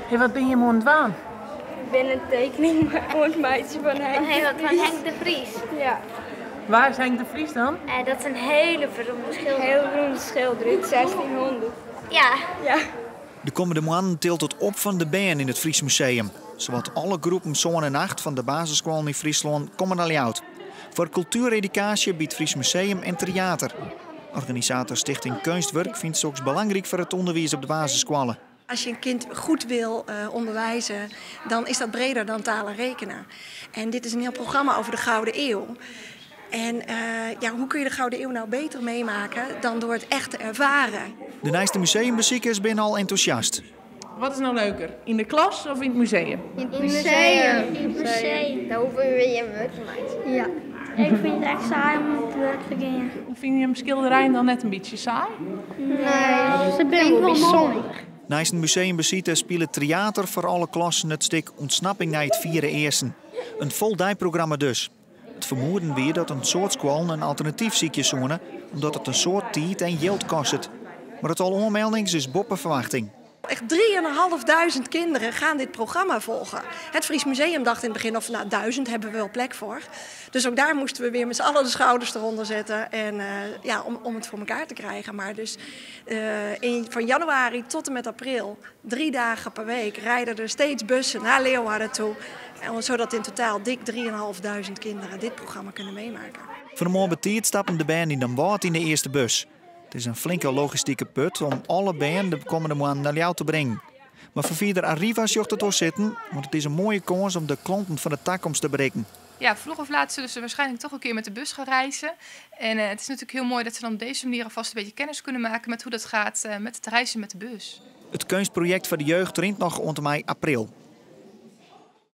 Hé, wat binne jim oan it dwaan? Ik bin in tekening oan it meitsjen fan Henk de Vries. Fan Henk de Vries. Ja. Wa is Henk de Vries dan? Dat is in hiele beroemde skilder. Hiele beroemde skilder út 1600. Ja. Ja. De kommende moannen tilt it op fan de bern yn it Fries Museum. Sawat alle groepen sân en acht fan de basisskoallen yn Fryslân komme nei Ljouwert. Foar kultueredukaasje by it Fries Museum en Tryater. Organisator Stichting Keunstwurk fynt soks belangryk foar it ûnderwiis op de basisskoalle. Als je een kind goed wil onderwijzen, dan is dat breder dan taal en rekenen. En dit is een heel programma over de Gouden Eeuw. En ja, hoe kun je de Gouden Eeuw nou beter meemaken dan door het echt te ervaren? De nijste museumbesikers binne al entûsjast. Wat is no leuker, yn de klas of yn it museum? Yn it museum. Yn it museum. Dan hoege we gjin wurk te meitsjen. Ja. Ik fyn it echt saai om op it wurk te gean. Fine jim skilderijen dan net in bytsje saai? Nee, se binne wol moai. Neist in museumbesite spilet Tryater foar alle klassen it stik Untsnapping nei it Fiere Easten. In fol deiprogramma dus. It fermoeden wie dat in soad skoallen in alternatyf sykje soene, omdat it in soad tiid en jild kostet. Mar it tal oanmeldings is boppe ferwachting. Echt 3.500 kinderen gaan dit programma volgen. Het Fries Museum dacht in het begin of nou, 1000 hebben we wel plek voor. Dus ook daar moesten we weer met z'n allen de schouders eronder zetten en ja, om het voor elkaar te krijgen. Maar dus van januari tot en met april, 3 dagen per week, rijden er steeds bussen naar Leeuwarden toe. En zodat in totaal dik 3.500 kinderen dit programma kunnen meemaken. Fan 'e moarn betiid stappen de bern yn Damwâld yn de earste bus. It is in flinke logistike put om alle bern de kommende moannen nei Ljouwert te bringen. Mar ferfierder Arriva sjocht it wol sitten, want it is in moaie kâns om de klanten fan de takomst te berikken. Ja, vroeg of laat zullen ze waarschijnlijk toch een keer met de bus gaan reizen. En het is natuurlijk heel mooi dat ze dan op deze manier alvast een beetje kennis kunnen maken met hoe dat gaat met het reizen met de bus. It keunstprojekt foar de jeugd rint noch oant en mei april.